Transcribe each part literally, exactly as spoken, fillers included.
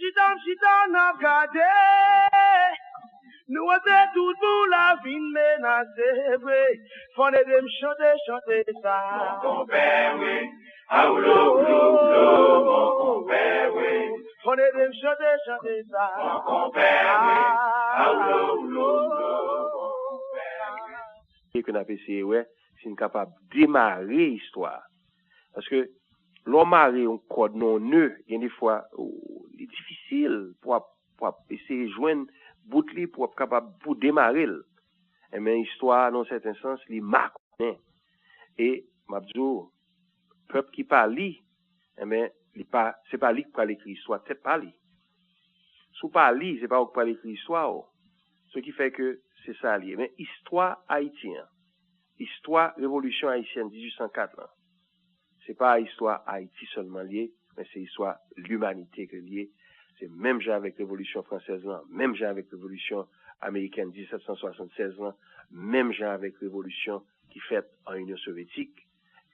Chita m chita n ap gade. Nou wete tout boul la vin menase vre. Fò n ede m chante, chante sa. Mon konpè, wi. Awlo, wlo, wlo, mon konpè, wi. Fò n ede m chante, chante sa. Mon konpè, wi. Awlo, wlo, wlo, mon konpè, wi. E ke n ap eseye wè si n kapab demare istwa. Paske lè w mare yon kòd nan yon ne, gen de fwa, ou, li difisil pou w ap, pou w ap eseye jwenn bout li, pou w ap kapab, pou demare l. Enben, istwa a, nan yon sèten sans, li makònen. E, m ap di w, pèp ki pa li, enben, li pa, se pa li k pral ekri istwa tèt pa li. Si w pa li, se pa ou k pral ekri istwa w. Se ki fè ke se sa li ye. Men istwa Ayiti an, istwa revolisyon ayisyèn dizuit san kat lan, se pa istwa Ayiti sèlman li ye, men se istwa limanite ke li ye. Se menm jan avèk revolisyon fransèz lan, menm jan avèk revolisyon amerikèn disèt san swasannsèz lan, menm jan avèk revolisyon ki fèt an Inyon Sovyetik,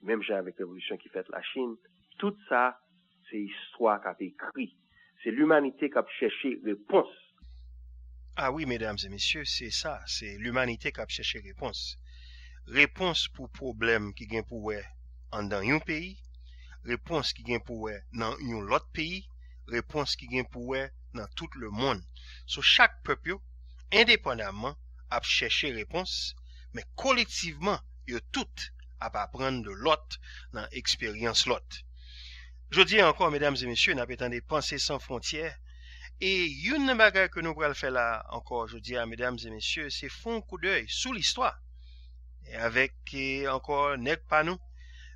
menm jan avèk revolisyon ki fèt Lachin. Tout sa, se istwa k ap ekri. Se limanite k ap chèche repons. Ah wi, medam e mesye, se sa, se limanite k ap chèche repons. Repons pou pwoblèm ki gen pou wè anndan yon peyi, repons ki gen pou wè nan yon lòt peyi, repons ki gen pou wè nan tout lemonn. So, chak pèp yo, endepandamman, ap chèche repons, men kolektivman, yo tout ap aprann de lòt nan eksperyans lòt. Jodi a ankò, medam e mesye, n ap tande Panse San Fwontyè. E youn nan bagay ke nou pral fè la ankò jodi a, medam e mesye, se fè yon koudèy sou listwa. E avèk, e, ankò nèg pa nou,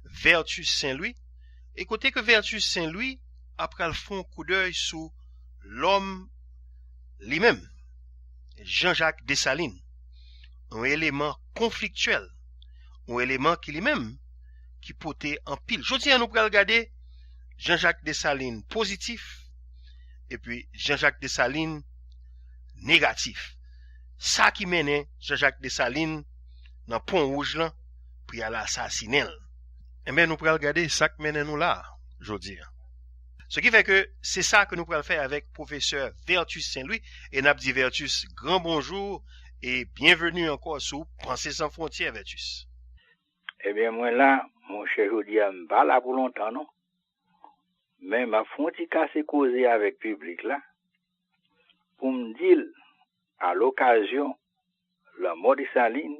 Vertus Saint Louis. E kote ke Vertus Saint Louis ap pral fè yon koudèy sou lòm li menm, Jean-Jacques Dessalines, yon eleman konfliktyèl, yon eleman ki li menm ki pote anpil. Jodi a nou pral gade Jean-Jacques Dessalines pozitif, epi Jean-Jacques Dessalines negatif. Sa ki mennen Jean-Jacques Dessalines nan Pon Wouj lan pou y al asasinen l. Enben, nou pral gade sa k mennen nou la a, jodi a. Se ki fè ke se sa ke nou pral fè avèk pwofesè Vertus Saint Louis, e n ap di Vertus gran bonjou e byenveni ankò sou Panse San Fwontyè, Vertus. Ebyen, mwen la, monchè, jodi a, m pa la pou lontan, non. Men m ap fè yon ti kase koze avèk piblik la, pou m di l, a lokazyon lanmò Desalin,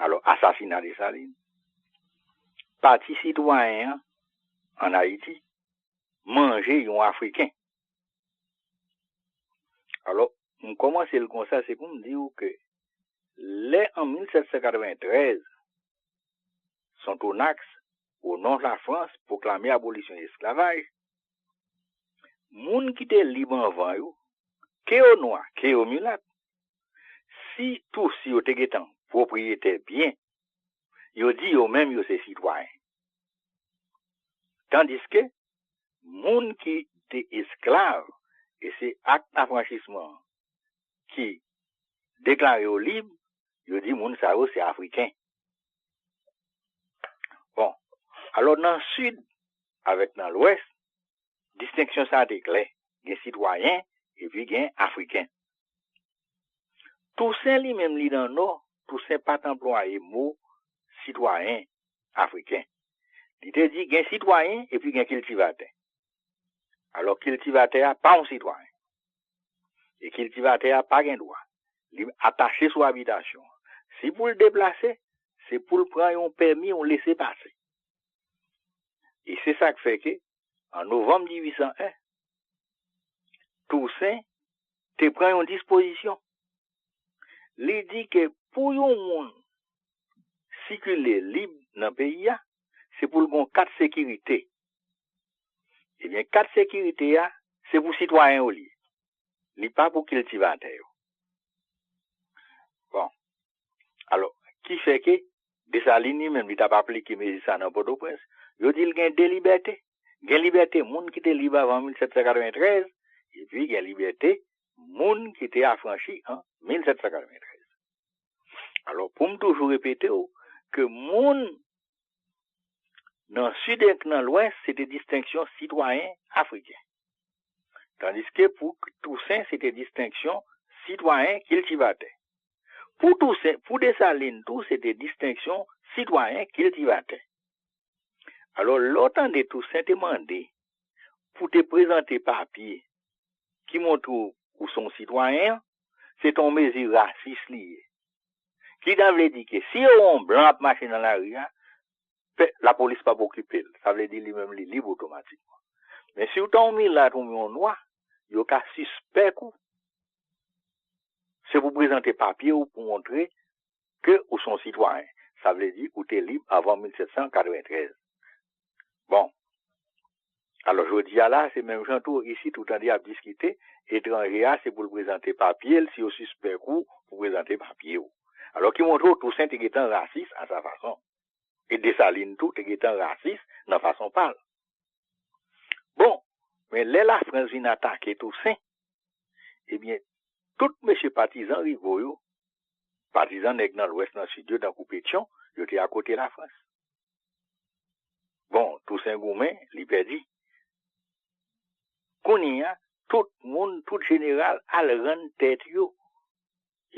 alò, asasina Desalin, Pati Sitwayen an, ann Ayiti, manje yon Afriken. Alò, m kòmanse l konsa, se pou m di w ke lè an mil sèt san katreventrèz, Sonthonax, o non Lafrans, pwoklame abolisyon esklavaj, moun ki te lib anvan yo, ke yo nwa, ke yo milat, sitou si yo te gentan pwopriyetè byen, yo di yo menm yo se sitwayen. Tandiske moun ki te esklav, e se ak afranchisman an ki deklare yo lib, yo di moun sa yo se Afriken. Bon, alò nan Sid avèk nan Lwès, distenksyon sa a te klè. Gen sitwayen epi gen Afriken. Tousen li menm li nan Nò, Tousen pa t anplwaye mo sitwayen Afriken. Li te di gen sitwayen epi gen kiltivatè. Alò, kiltivatè a pa yon sitwayen. E kiltivatè a pa gen dwa. Li atache sou abitasyon an. Si pou l deplase, se pou l pran yon pèmi, yon lesepase. E se sa k fè ke, an novanm dizuit san en, Tousen te pran yon dispozisyon. Li di ke pou yon moun sikile lib nan peyi a, se pou l gen yon kat sekirite. Ebyen, kat sekirite a, se pou sitwayen yo li ye. Li pa pou kiltivatè yo. Bon. Alò, ki fè ke Desalin li menm, li t ap aplike mezi sa nan Pòtoprens. Yo di l gen de libète. Gen libète moun ki te lib avan mil sèt san katreventrèz, epi gen libète moun ki te afranchi an mil sèt san katreventrèz. Alò, pou m toujou repete w ke moun nan Sid ek nan Lwès, se te distenksyon sitwayen afriken. Tandiske pou Tousen, se te distenksyon sitwayen kiltivatè. Pou Tousen, pou Desalin tou, se te distenksyon sitwayen kiltivatè. Alò, lè w tande Tousen te mande pou te prezante papye ki montre w ou se yon sitwayen, se te yon mezi rasis li ye. Ki ta vle di ke si yo wè yon blan ap mache nan lari a, pe- lapolis p ap okipe l. Sa vle di li menm li lib otomatikman. Men si w ta yon milat oubyen yon nwa, yo ka sispèk ou. Se pou prezante papye w pou montre ke ou se yon sitwayen. Sa vle di ou te lib avan mil sèt san katreventrèz. Bon. Alò, jodi a la, se menm jan tou, isit, ou tande y ap diskite, etranje a, se pou l prezante papye l, si yo sispèk ou, pou prezante papye w. Alò, ki montre w, Tousen te gentan rasis a sa fason. E Desalin tou te gentan rasis nan fason pa l. Bon, men lè Lafrans vin atake Tousen, ebyen, tout mesye patizan Rigaud yo, patizan nèg nan Lwès, nan Sid yo, tankou Petyon, yo te akote Lafrans. Bon, Tousen goumen, li pèdi. Kounye a, tout moun, tout jeneral al rann tèt yo,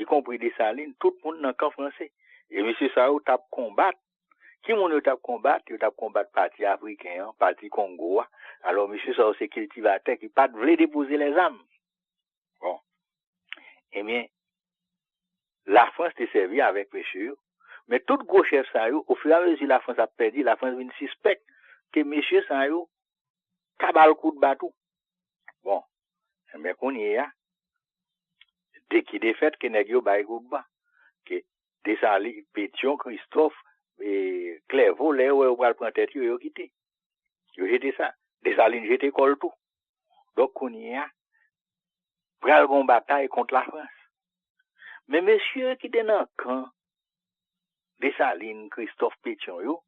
ikonpri Desalin, tout moun nan kan franse. E mesye sa yo t ap konbat. Ki moun yo t ap konbat? Yo t ap konbat Pati Afriken an, Pati Kongo a. Alò, mesye sa yo se kiltivatè ki pa t vle depoze lèzam. Bon. Ebyen, Lafrans te sèvi avèk mesye yo. Men tout gwo chèf sa yo, ofiramezi Lafrans ap pèdi, Lafrans vin sispèk ke mesye sa yo ka ba l kout ba tou. Bon, men kounye a, de ki defèt ke nèg yo bay kout ba, ke Desalin, Petyon, Kristòf, e, Klèvo, lè yo wè yo pral pran tèt yo, yo kite. Yo jete sa. Desalin jete kò l tou. Donk, kounye a, pral gen yon batay kont Lafrans. Men mesye ki te nan kan Desalin, Kristòf, Petyon yo,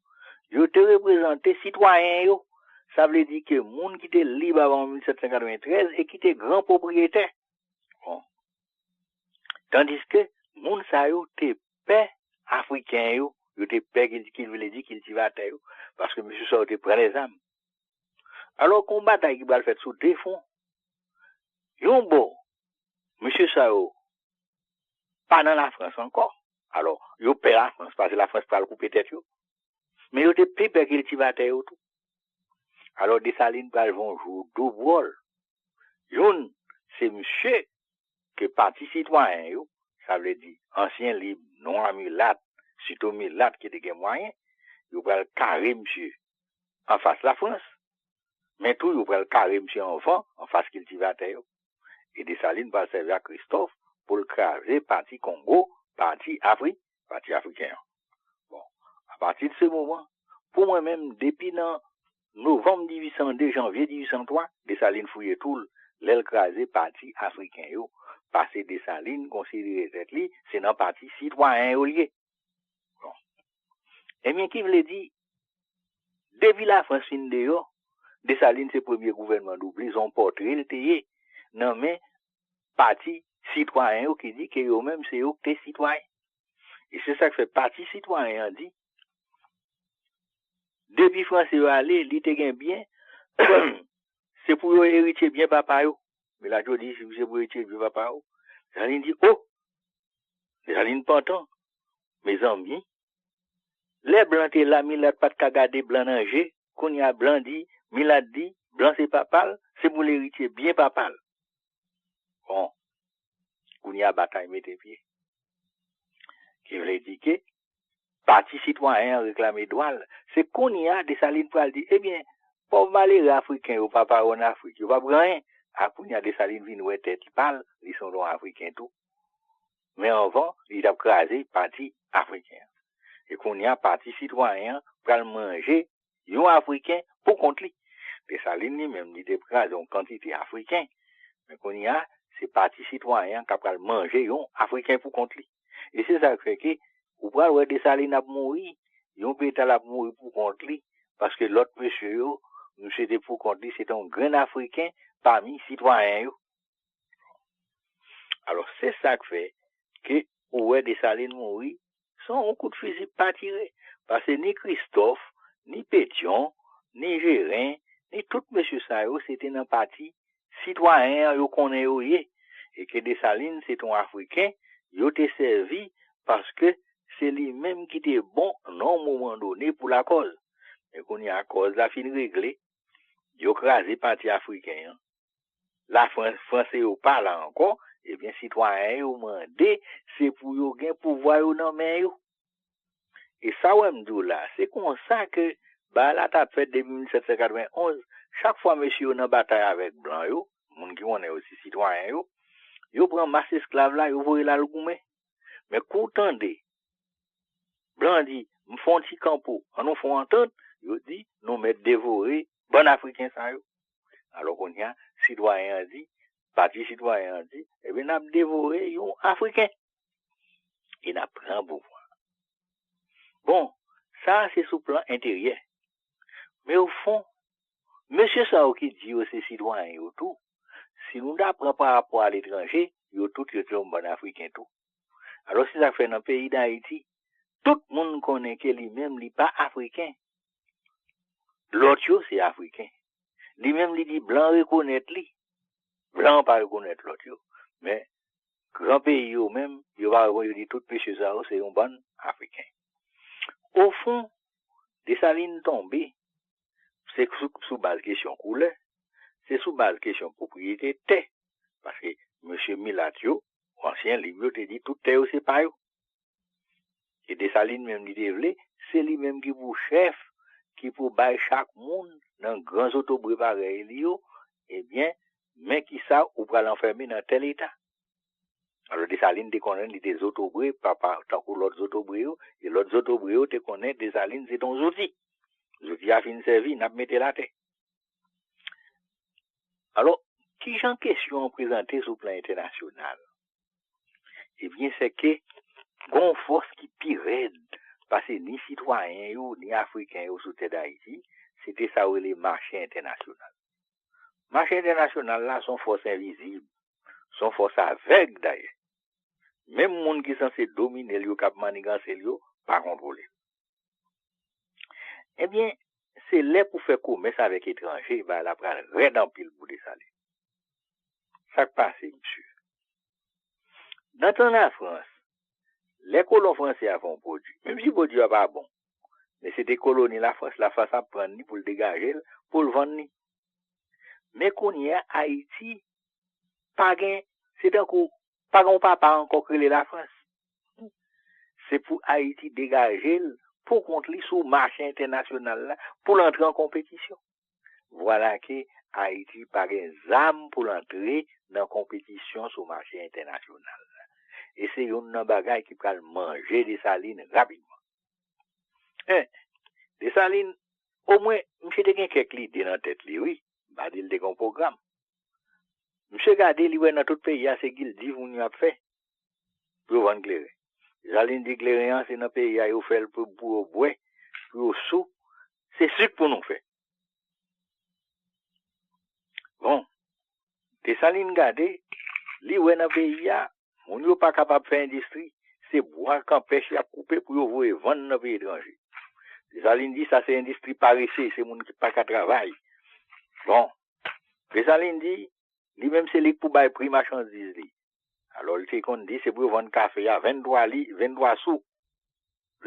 yo te reprezante sitwayen yo. Sa vle di ke moun ki te lib avan mil sèt san katreventrèz e ki te gran pwopriyetè. Bon. Tandiske moun sa yo te pè Afriken yo, yo te pè, ki, ki vle di kiltivatè yo, paske mesye sa yo te pran lèzam. Alò, gon batay ki pral fèt sou de fwon. Yon bò, mesye sa yo pa nan Lafrans ankò. Alò, yo pè Lafrans, paske Lafrans pral koupe tèt yo. Men yo te pi pè kiltivatè yo tou. Alò, Desalin pral jwe yon jou doub wòl. Youn, se misye ke pati sitwayen yo, sa vle di ansyen lib, nwa, milat, sitou milat ki te gen mwayen, yo pral kare misye anfas Lafrans, men tou yo pral kare misye anvan, anfas kiltivatè yo. E Desalin pral sèvi ak Kristòf pou l kraze pati Kongo, pati Afri, pati afriken an. Bon, apati de se moman, pou mwen menm, depi nan novanm dizuit san de, janvye dizuit san twa, Desalin fouye twou l, lè l kraze pati afriken yo, paske Desalin konsidere tèt li se nan pati sitwayen yo l ye. Bon. Ebyen, ki vle di, depi Lafrans fin deyò, Desalin se premye gouvènman double, se yon pòtre l te ye nan men pati sitwayen yo ki di ke yo menm se yo k te sitwayen. E se sa k fè pati sitwayen an di, depi franse yo ale, li te gen byen, se pou yo eritye byen papa yo. Milat yo di, se pou yo eritye byen papa yo. Desalin di, o! Desalin pantan. Mezanmi, lè blan te la, milat pa t ka gade blan nan je. Kounye a, blan di, milat di, blan se papa l, se pou l eritye byen papa l. Bon, kounye a, batay mete pye. Ki vle di ke pati sitwayen an reklame dwa l. Se kounye a Desalin pral di, ebyen, pòv malere afriken yo, papa yo ann Afrik, yo p ap gen anyen. A kounye a Desalin vin wè tèt pa l, li se yon afriken tou. Men anvan, li t ap kraze pati afriken an. E kounye a, pati sitwayen an pral manje yon afriken pou kont li. Desalin li menm, li te kraze yon kantite afriken. Men kounye a, se pati sitwayen an k ap pral manje yon afriken pou kont li. E se sa k fè ke ou pral wè Desalin ap mouri, yon peta l ap mouri pou kont li, paske lòt mesye yo, misye te pou kont li, se te yon grenn afriken pami sitwayen yo. Alò, se sa k fè ke ou wè Desalin mouri, se yon kout fizi pa tire. Paske ni Kristòf, ni Petyon, ni Jeren, ni tout mesye sa yo, se te nan pati sitwayen an yo konnen yo ye, e ke Desalin se t on Afriken yo te sèvi paske se li menm ki te bon nan yon moman done pou lakòz. Men kounye a kòz la fin regle, yo kraze pati afriken an. Lafrans, franse yo pa la ankò, ebyen sitwayen yo mande se pou yo gen pouvwa yo nan men yo. E sa w wè m di w la, se konsa ke bagay la t ap fèt depi mil sèt san katrevenn onz, chak fwa mesye yo nan batay avèk blan yo, moun ki konnen yo se sitwayen yo, yo pran mas esklav la, yo voye l al goumen. Men kou w tande blan di, "M fè yon ti kanpo, ann nou fè yon antant," yo di, "Nou mèt devore bann Afriken sa yo." Alò kounye a, sitwayen an di, pati sitwayen an di, "Ebyen, n ap devore yon Afriken e n ap pran pouvwa." Bon, sa a se sou plan enteryè. Men ofon, mesye sa yo ki di yo se sitwayen yo tou, si nou ta pran pa rapò a letranje, yo tout yo se yon bann Afriken tou. Alò, se sa k fè nan peyi Dayiti, tout moun konnen ke li menm li pa Afriken. Lòt yo se Afriken. Li menm li di blan rekonèt li. Blan an pa rekonèt lòt yo. Men, gran peyi yo menm, yo pa rekonèt, yo di tout mesye sa yo se yon bann Afriken. Ofon, Desalin tonbe, se sou, sou baz kesyon koulè, se sou baz kesyon pwopriyete tè. Paske mesye milat yo, ansyen lib yo te di tout tè yo se pa yo. E Desalin menm li te vle, se li menm ki pou chèf, ki pou bay chak moun nan gran zotobre parèy li yo, ebyen, men kisa ou pral anfème nan tèl eta. Alò, Desalin te konnen li te zotobre, pa, pa, tankou lòt zotobre yo, e lòt zotobre yo te konnen Desalin se t on zouti. Zouti a fin sèvi, n ap mete l atè. Alò, kijan kesyon an prezante sou plan entènasyonal? Ebyen, se ke gon fòs ki pi rèd pase ni sitwayen yo, ni Afriken yo sou tè Dayiti, se te sa yo rele mache entènasyonal. Mache entènasyonal la se yon fòs envizib, se yon fòs avèg dayè. Menm moun ki sanse domine l yo, k ap maniganse l yo, pa kontwole l. Ebyen, se lè pou fè komès avèk etranje, bagay la pral rèd anpil pou Desalin. Sa k pase, mesye? Nan tan Lafrans, lè kolon franse a fè yon pwodui, menm si pwodui a pa bon, men se te koloni Lafrans, Lafrans ap pran li pou l degaje l, pou l vann li. Men kounye a, Ayiti pa gen, se tankou pa gen yon papa ankò k rele Lafrans. Se pou Ayiti degaje l pou kont li sou mache entènasyonal la, pou l antre an konpetisyon. Vwala ke Ayiti pa gen zam pou l antre nan konpetisyon sou mache entènasyonal la. E se youn nan bagay ki pral manje Desalin rapidman. En, Desalin, omwen, misye te gen kèk lide nan tèt li, wi. M pa di l te gen yon pwogram. Misye gade, li wè nan tout peyi a, se gildiv moun yo ap fè pou yo vann kleren. Desalin di kleren an, se nan peyi a yo fè l pou, pou yo bwè, pou yo sou. Se sik pou nou fè. Bon, Desalin gade, li wè nan peyi a, moun yo pa kapab fè endistri, se bwa kanpèch y ap koupe pou yo voye vann nan peyi etranje. Desalin di sa se endistri parese, se moun ki pa ka travay. Bon, Desalin di, li menm se li k pou bay pri machandiz li. Alò, li te konn di se pou yo vann kafe a venntwa li, venntwa sou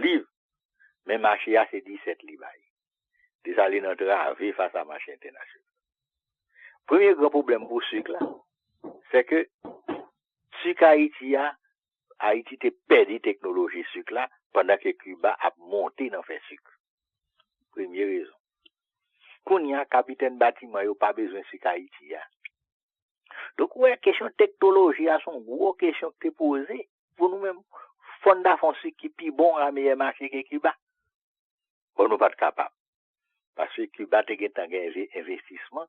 liv. Men mache a se disèt li bay. Desalin antrave fas a mache entènasyonal. Premye gran pwoblèm pou sik la, se ke sik Ayiti a, Ayiti te pèdi teknoloji sik la pandan ke Kiba ap monte nan fè sik. Premye rezon. Kounye a, kapitèn batiman yo pa bezwen sik Ayiti a. Donk, ou wè, kesyon teknoloji a se yon gwo kesyon ki te poze pou nou menm. Fò n ta fè yon sik ki pi bon a meyè mache ke Kiba. Bon, nou pa t kapab. Paske Kiba te gentan gen enve-, envestisman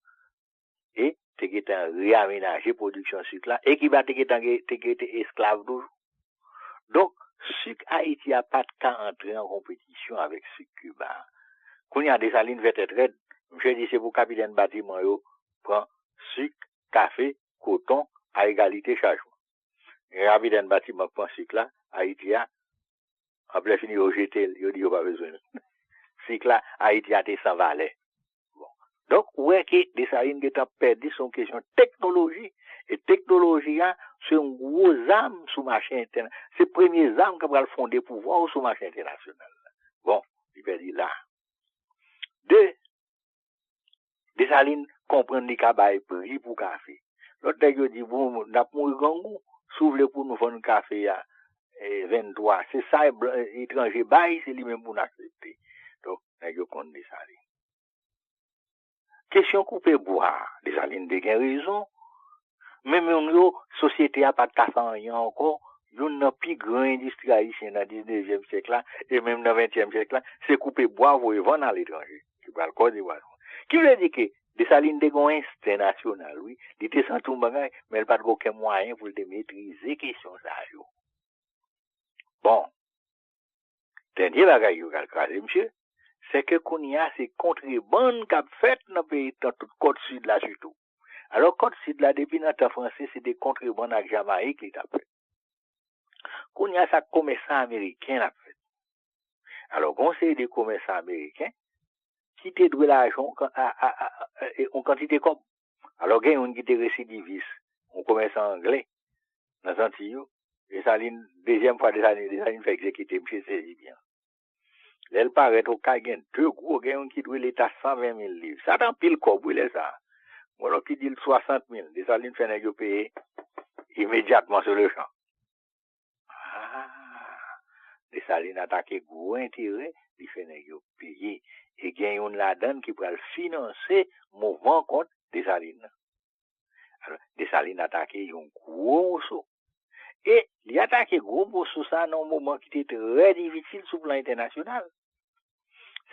e te gentan reyamenaje pwodiksyon sik la. E Kiba te gentan gen, te gentan esklav toujou. Donk, sik Ayiti a pa t ka antre an konpetisyon avèk sik Kiba a. Kounye a, Desalin fè tèt rèd. Misye di se pou kapitèn batiman yo pran sik, kafe, koton a egalite chajman. Gen kapitèn batiman k pran sik la, Ayiti a, anpil lè fini yo jete l, yo di yo pa bezwen l. Sik la, Ayiti a te san valè. Bon, Donk, ou wè ke Desalin gentan pèdi sou yon kesyon teknoloji, e teknoloji a, se yon gwo zam sou mache entènasyonal. Se premye zam k ap pral fonde pouvwa w sou mache entènasyonal. Bon, li pèdi la. De, Desalin konprann li ka bay pri pou kafe. Lòt nèg yo di, bon, n ap mouri grangou. Si w vle pou nou vann kafe a, e, venntwa, se sa blan, etranje bay, se li menm pou n aksepte. Donk, nèg yo konn Desalin. Kesyon koupe bwa, Desalin te gen rezon. Men moun yo, sosyete a pa t ka fè anyen ankò. Youn nan pi gran endistri ayisyen nan diznevyèm syèk la, e menm nan ventyèm syèk la, se koupe bwa voye vann aletranje. Ki pral kòze bwa. Ki vle di ke Desalin te gen yon ensten nasyonal, wi. Li te santi yon bagay, men li pa t gen okenn mwayen pou l te metrize kesyon sa yo. Bon, dènye bagay yo pral kraze, mesye, se ke kounye a se kontrebann k ap fèt nan peyi, nan tout kòt sid la sitou. Alò, kòt sid la, depi nan tan franse, se te kontrebann ak Jamayik li t ap fèt. Kounye a, se ak komèsan ameriken l ap fèt. Alò, gen yon seri de komèsan ameriken ki te dwe lajan yon kan-, a, a, a, a, e, yon kantite kòb. Alò, gen youn ki te residivis, yon komèsan angle, nan Zantiy yo. Desalin, dezyèm fwa Desalin, Desalin fè egzekite, misye sezi byen. Lè l parèt, ou ka gen de gwo, gen youn ki dwe leta san ven mil liv. Sa t anpil kòb, wi, lè sa a. Gen lòt ki di l swasant mil. Desalin fè nèg yo peye imedyatman sou le chan. Ah, Desalin atake gwo enterè, li fè nèg yo peye. E gen youn ladan l ki pral finanse mouvman kont Desalin nan. Alò, Desalin atake yon gwo moso. E li atake gwo moso sa a nan yon moman ki te trè difisil sou plan entènasyonal.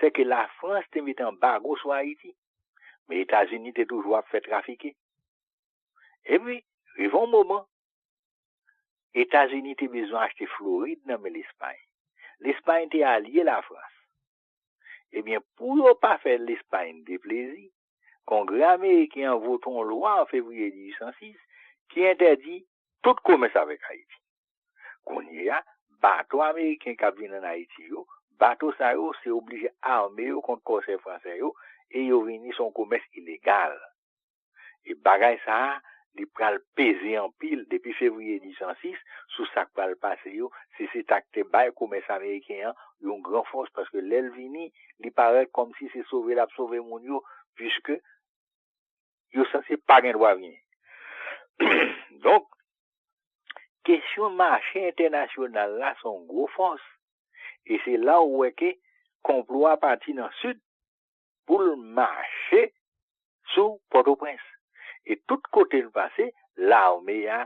Se ke Lafrans te mete anbago sou Ayiti. Men Etazini te toujou ap fè trafike. Epi, rive yon moman, Etazini te bezwen achte Florid nan men Lespay. Lespay te alye Lafrans. Ebyen, pou yo pa fè Lespay deplezi, Kongrè ameriken an vote yon lwa an fevriye dizuit san sis ki entèdi tout komès avèk Ayiti. Kounye a, bato ameriken k ap vin ann Ayiti yo, bato sa yo se oblije ame yo kont kòsè fransè yo, e yo vini se yon komès ilegal. E bagay sa a, li pral peze anpil depi fevriye dizuit san sis sou sa k pral pase yo, si se ta k te bay komès ameriken an yon gran fòs, paske lè l vini, li parèt kòmsi se sove l ap sove moun yo, piske yo sanse pa gen dwa vini. Donk, kesyon mache entènasyonal la se yon gwo fòs. E se la ou wè ke konplo a pati nan sid pou l mache sou Pòtoprens. E tout kote l pase, lame a,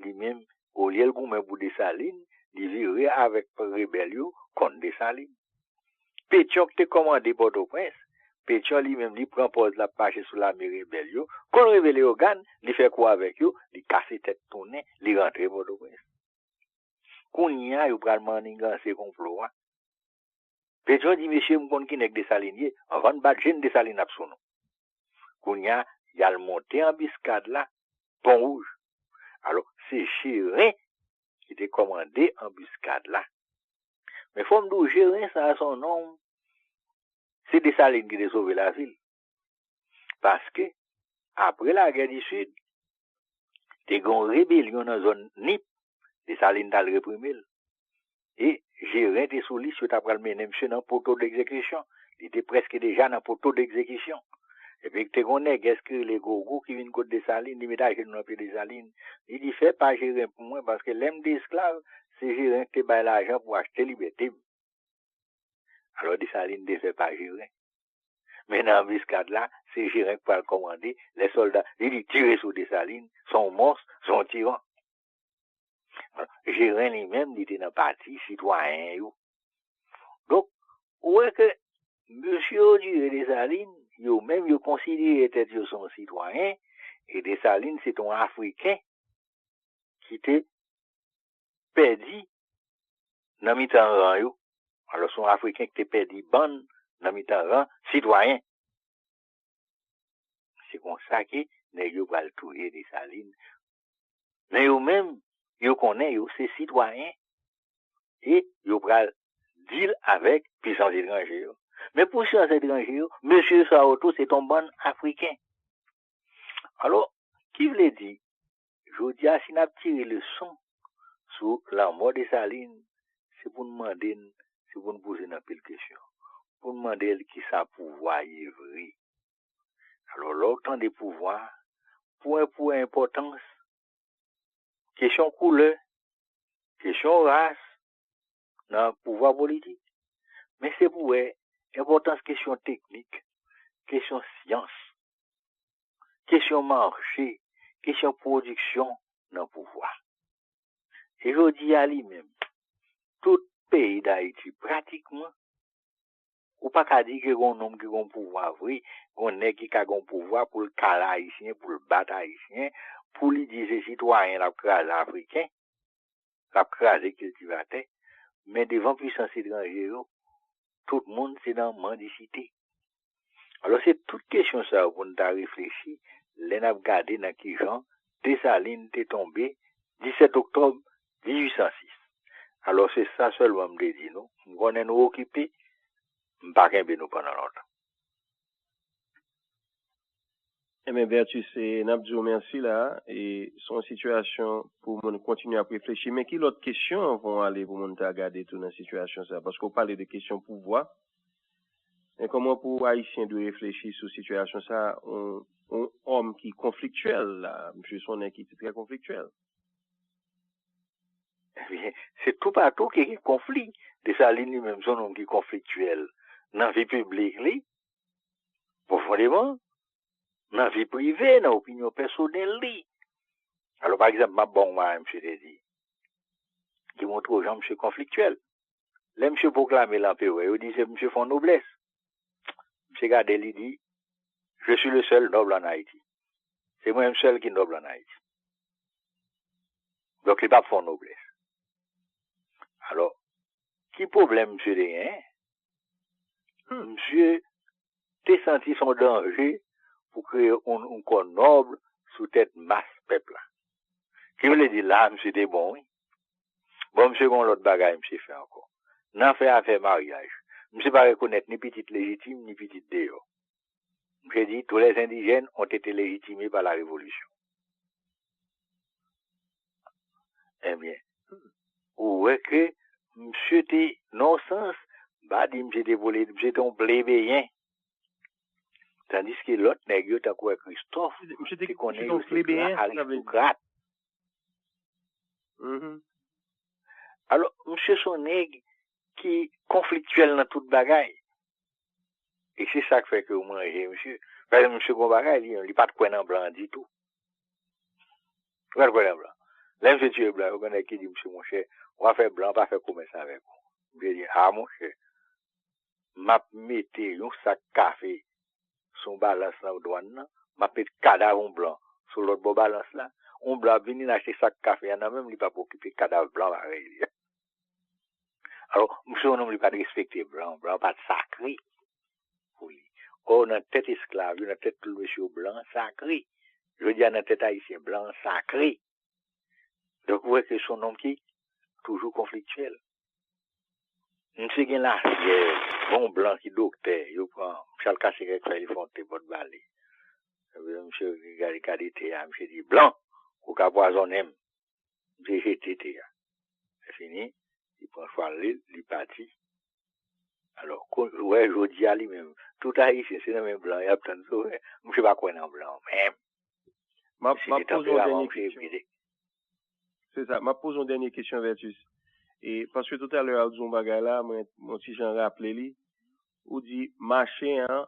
li menm, olye l goumen pou Desalin, li vire avèk rebèl yo kont Desalin. Petyon ki te kòmande Pòtoprens, Petyon li menm, li pran pòz l ap mache sou lame rebèl yo. Kou l rive Leyogàn, li fè kou avèk yo, li kase tèt tounen, li rantre Pòtoprens. Kounye a, yo pral manniganse konplo a. Petyon di, mesye, m konn ki nèg Desalin ye, anvan n bat je n, Desalin ap sou nou. Kounye a, y al monte anbiskad la, Pon Wouj. Alò, se Jeren ki te kòmande anbiskad la. Men fò m di w, Jeren sa a, se yon nonm, se Desalin ki te sove lavi l. Paske, apre lagè di Sid, te gen yon rebelyon nan zòn Nip, Desalin t al reprime l. E Jeren te sou lis, yo ta pral mennen misye nan poto degzekisyon. Li te prèske deja nan poto degzekisyon. Epi te gen yon nègès ki rele Gogo ki vin kot Desalin, li met ajenou nan pye Desalin. Li di, fè pa Jeren pou mwen, paske lè m te esklav, se Jeren ki te bay lajan pou achte libète m. Alò Desalin te fè pa Jeren. Men nan anbiskad la, se Jeren k pral kòmande, lè sòlda, li di tire sou Desalin, se yon mons, se yon tiran. Jeren li menm, li te nan pati sitwayen yo. Donk, ou wè ke mesye yo tire Desalin, yo menm yo konsidere tèt yo se yon sitwayen, e Desalin se te yon Afriken ki te pèdi nan mitan ran yo. Alò, se yon Afriken ki te pèdi bann nan mitan ran sitwayen. Se konsa ke nèg yo pral touye Desalin. Men yo menm, yo konnen yo se sitwayen e yo pral deal avèk pisans etranje yo. Men pou syans etranje yo, mesye sa yo tou se t on bann Afriken. Alò, ki vle di, jodi a, si n ap tire leson sou lanmò Desalin, se pou n mande n, se pou n poze n anpil kesyon. Pou n mande l kisa pouvwa ye vre. Alò, lè w tande pouvwa, pou wè, pou wè enpòtans, kesyon koulè, kesyon ras nan pouvwa politik. Men se pou wè enpòtans kesyon teknik, kesyon syans, kesyon mache, kesyon pwodiksyon nan pouvwa. E jodi a li menm, tout peyi Dayiti pratikman, ou pa ka di ke gon nonm ki gon pouvwa vre, gon nèg ki ka gon pouvwa pou l kale Ayisyen, pou l bat Ayisyen, pou li di se sitwayen l ap kraze Afriken, l ap kraze kiltivatè, men devan pisans etranje yo, tout moun se nan mandisite. Alò, se tout kesyon sa yo pou n ta reflechi lè n ap gade nan ki jan Desalin te tonbe disèt oktòb dizuit san sis. Alò, se sa sèlman m te di nou. M konnen nou okipe, m pa kenbe nou pandan lontan. Ebyen, Vertus, e, n ap di w mèsi la. E, se yon sitiyasyon pou moun kontinye ap reflechi. Men ki lòt kesyon anvan w ale pou moun ta gade tou nan sitiyasyon sa? Paske w pale de kesyon pouvwa. Men kòman pou Ayisyen dwe reflechi sou sitiyasyon sa? On, on òm ki konfliktyèl la. Misye se yon nèg ki te trè konfliktyèl. Ebyen, se toupatou ke gen konfli. Desalin li menm se yon nonm ki konfliktyèl nan vi piblik li, pwofondeman, nan vi prive, nan opinyon pèsonèl li. Alò, pa egzanp, m ap ba w yon bagay misye te di, ki montre w jan misye konfliktyèl. Lè misye pwoklame l anperè, yo di se misye fè yon noblès. Misye gade, li di, je suis le seul noble en Haïti. Se mwen menm sèl ki nòb an Ayiti. Donk, li p ap fè yon noblès. Alò, ki pwoblèm misye te genyen? Misye te santi se yon danje pou kreye yon, yon kò nòb sou tèt mas pèp la. Ki vle di la, misye te bon, wi. Bon, misye gen yon lòt bagay misye fè ankò. Nan fè afè maryaj, misye pa rekonèt ni pitit lejitim, ni pitit deyò. Misye di, tous les indigènes ont été légitimés par la Révolution. Ebyen, ou wè ke misye te, nan yon sans, m pa di misye te pole, misye te yon plebeyen. Tandiske lòt nèg yo, tankou wè Kristòf, te konnen yo se gran aristokrat. Alò, misye se yon nèg ki konfliktyèl nan tout bagay. E se sa k fè ke yo manje misye. Paske misye gon bagay, li, li pa t kwè nan blan ditou. Ou pa t kwè nan blan. Lè misye tiye blan, yo gen nèg ki di misye, monchè, w a fè blan pa fè komès avèk ou. Misye di, a monchè, m ap mete yon sak kafe sou yon balans nan dwàn nan, m ap met kadav yon blan sou lòt bò balans la. Yon blan ap vini, l achte sak kafe a nan men m, li p ap okipe kadav blan parèy li a. Alò, misye yon nonm li pa t respekte blan, blan pa t sakre pou li. Ò, nan tèt esklav yo, nan tèt tout mesye yo, blan sakre. Jodi a, nan tèt ayisyen, blan sakre. Donk, ou wè ke se yon nonm ki toujou konfliktyèl. Misye gen lafyèv, gon blan ki doktè, yo pran, misye al kase kèk fèy, li fè yon te bòt ba li. Epi misye gade, gade te a, misye di, blan, ou ka pwazonnen m. Misye jete te a. Lè fini, li pran chwal li, li pati. Alò, kon, ou wè, jodi a li menm, tout ayisyen, se nan men blan y ap tann sove. Misye pa kwè nan blan menm. M ap, m ap poze yon dènye kesyon. Se sa, m ap poze yon dènye kesyon, Vertus. E, paske toutalè a ou di yon bagay la, mwen, mwen ti jan raple li. Ou di mache an,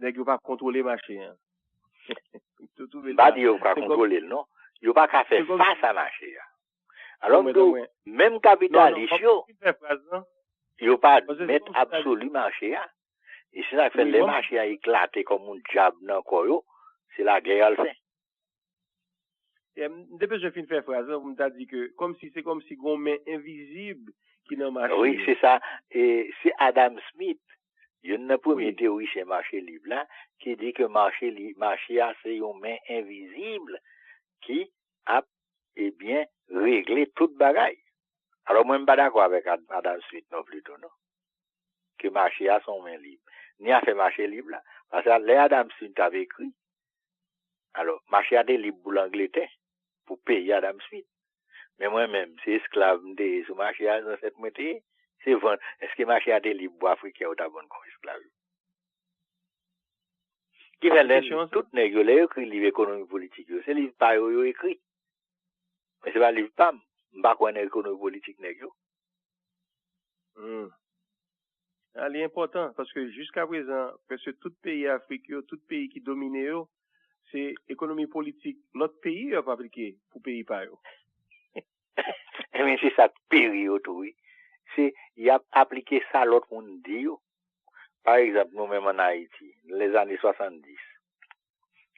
nèg yo pa kontwole mache an. M pa di yo pa kontwole l, non. Yo pa ka fè fas a mache a. Alò, m di w, menm kapitalis yo, yo pa mèt absoli mache a. E se sa k fè lè mache a eklate kòm yon dyab nan kò yo, se lagè y al fè. M te bezwen fin fè fraz lan pou m ta di ke kòmsi se kòmsi gon men envizib ki nan mache yo. Wi, se sa. E se Adam Smith, youn nan premye teorisyen mache lib la, ki di ke mache li, mache a se yon men envizib ki ap, ebyen, regle tout bagay. Alò, mwen, m pa dakò avèk Ad- Adam Smith non pli tou, non. ke mache a se yon men lib. Ni afè mache lib la. Paske lè Adam Smith t ap ekri, alò, mache a te lib pou Langletè, pou peyi Adam Smith. Men mwen menm, se esklav m te ye sou mache a, zansèt mwen te ye. Se vann, èske mache a te lib pou Afriken yo ta vann kòm esklav yo? Ki fè lè tout nèg yo, lè yo ekri liv ekonomi politik yo, se liv pa yo yo ekri. Men se pa liv pa m. M pa kwè nan ekonomi politik nèg yo. Hmm. A, li enpòtan, paske jiska prezan, prèske tout peyi Afrik yo, tout peyi ki domine yo, se ekonomi politik lòt peyi yo ap aplike pou peyi pa yo. Ebyen, se sa k pi ri yo tou, wi. Se, y ap aplike sa lòt moun di yo. Pa egzanp, nou menm ann Ayiti, lèzane swasanndis,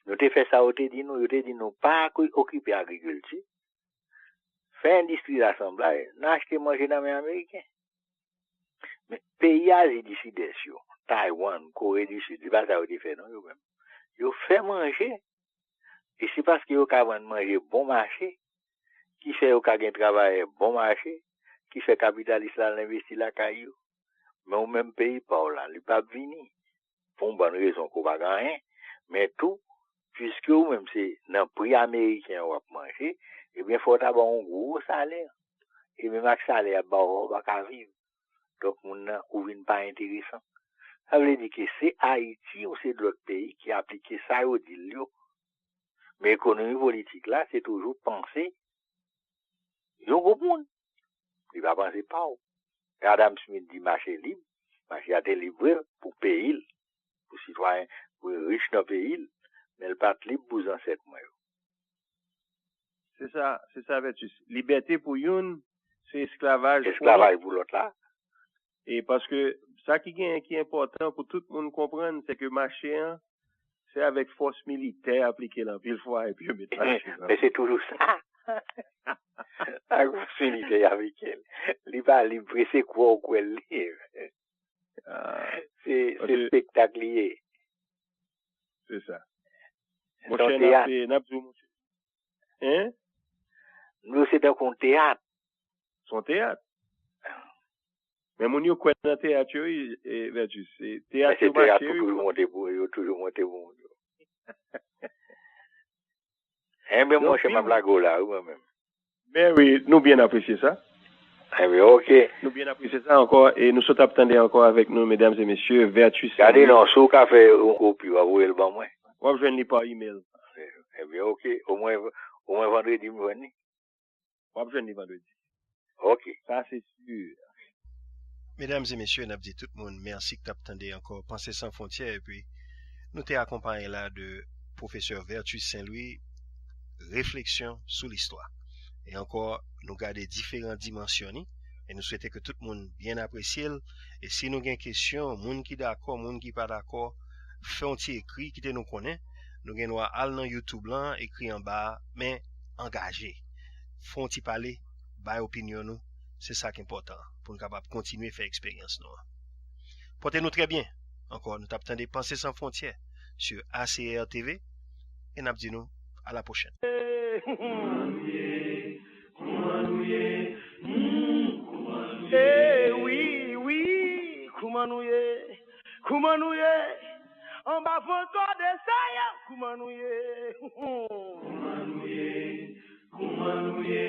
nou te fè sa yo te di nou, yo te di nou pa okipe agrikilti, fè endistri lasanblay, n a achte manje nan men Ameriken. Men, peyi Azi di Sidès yo, Taiwan, Kore di Sid, se pa sa yo te fè non, yo menm. Yo fè manje, e se paske yo ka vann manje bon mache, ki fè yo ka gen travayè bon mache, ki fè kapitalis la al envesti lakay yo. Men ou menm peyi pa w la, li p ap vini. Pou yon bann rezon ke w pa gen anyen. Men tou, piske ou menm se nan pri ameriken an w ap manje, ebyen fò w ta ba w yon gwo salè. E menm ak salè y ap ba w a, ou pa ka viv. Donk moun nan, ou vin pa enteresan. Sa vle di ke se Ayiti ou se lòt peyi ki aplike sa yo di l yo. Men ekonomi politik la, se toujou panse yon gwoup moun. Li pa panse pa w. Lè Adam Smith di mache lib, mache a te lib vre pou peyi l, pou sitwayen, pou rich nan peyi l, men l pa t lib pou zansèt mwen yo. Se sa, se sa Vertus. Libète pou youn, se esklavaj pou lòt. Esklavaj pou lòt la. E paske sa ki genyen ki enpòtan pou tout moun konprann, se ke mache an, se avèk fòs militè y aplike l anpil fwa epi yo met mache an. Men se toujou sa. Ak fòs militè y aplike l. Li pa lib vre, se kwè w kwè l lib. Se se espektak li ye. Se sa. Monchè, n ap di w, monchè. Hein? Nou se tankou yon teyat. Se yon teyat. Men moun yo kwè nan teyat yo, wi, Vertus. Teyat yo mache, wi. Yo toujou monte pou, yo toujou monte pou moun yo. Enben, monchè, m ap lage w la, wi, mwen menm. Men wi, nou byen apresye sa. Enben, oke. Nou byen apresye sa ankò, e nou sot ap tande ankò avèk nou, medam e mesye, Vertus Saint-Louis. Gade non, si w ka fè yon kopi, w a voye l ban mwen. W ap jwenn li pa email. Enben, oke. Omwen, omwen vandredi, m jwenn li. W ap jwenn li vandredi. Oke. Sa se si. Medam e mesye, n ap di tout moun mèsi k t ap tande ankò Panse San Fwontyè, epi nou te akonpaye la de pwofesè Vertus Saint-Louis, Refleksyon sou listwa. E ankò, nou gade diferan dimansyon ni, e nou swete ke tout moun byen apresye l. E si nou gen kesyon, moun ki dakò, moun ki pa dakò, fè yon ti ekri, kite nou konnen. Nou gen dwa al nan YouTube lan, ekri anba a, men angaje. Fè yon ti pale, bay opinyon nou, se sa k enpòtan pou n kapab kontinye fè eksperyans nou an. Pòte nou trè byen. Ankò, nou t ap tande Panse San Fwontyè sou A C R T V e n ap di nou a la pwochèn. Eh wi, wi, kouman nou ye? Kouman nou ye? Anba vant kò de Seyè, kouman nou ye? Kouman nou ye? Kouman nou ye?